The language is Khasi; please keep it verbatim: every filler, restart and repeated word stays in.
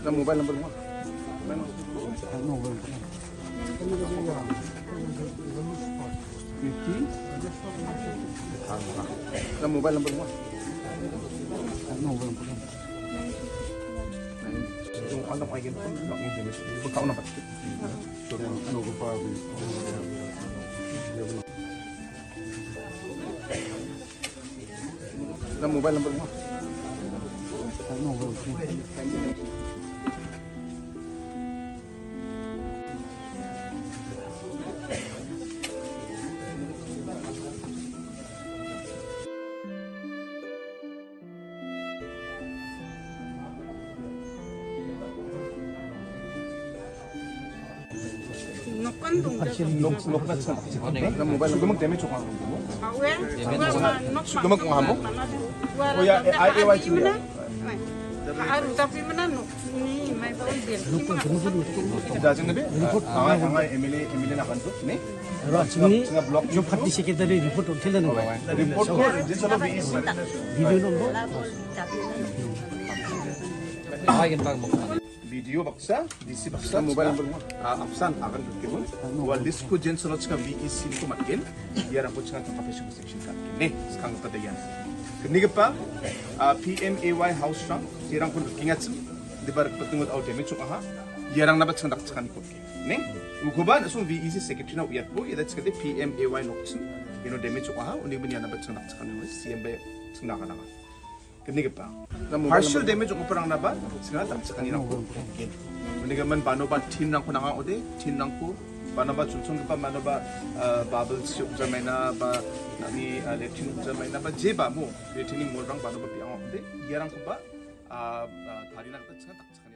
Ka mobile number mo? Ka mobile number mo? Ka mobile number mo? Nok, nok na sa. Ka mobile number mo? Damage ko. Awe, awe, nok. Sugama ko ngamo? Oh, ya, eh, ai, eh, wai, sini, ya. Aru tapi mana nok ni, mai bawa dia. Jajang nabi? Report. Ah, ang M L A, M L A na kan tu, ni? Rajni, Singa block jo party secretary report hotel na. Report ko, jin salo B E C. Video number. Ai, kan bang. B D O baksa, D C baksa, mobile number mo? Ah, apsan, akan kibun. Wa list ko jin salo chika B E C ko matkin. Ïarangko chika tang professional section ka. Ni, skang ka dayan. Kani ka pa, ah, P M A Y house rang, ïarangko kingat sem. Di bar patungut au damage ko ha. Ïarang na ba chang dak chang ko. Ni, u ko ba na sung B E C secretary na u ïat ko, ïat chika de P M A Y nok sem. Ino damage ko ha, uni bun ïarang na ba chang dak chang ko. C M B chang dak chang. Kani ka pa. Partial damage ko parang na ba, singa tam sakani nang ko. Kani ka man bano ba tin nang ko nang ode, tin nang ko, bano ba chun chun ka pa bano ba, eh, bubble siok jamai na ba, nani, eh, latrine jamai na ba, je ba mo, latrine mol rang bano ba piang ode, ïarang ko ba, ah, ah, thari na ka ta singa tam sakani.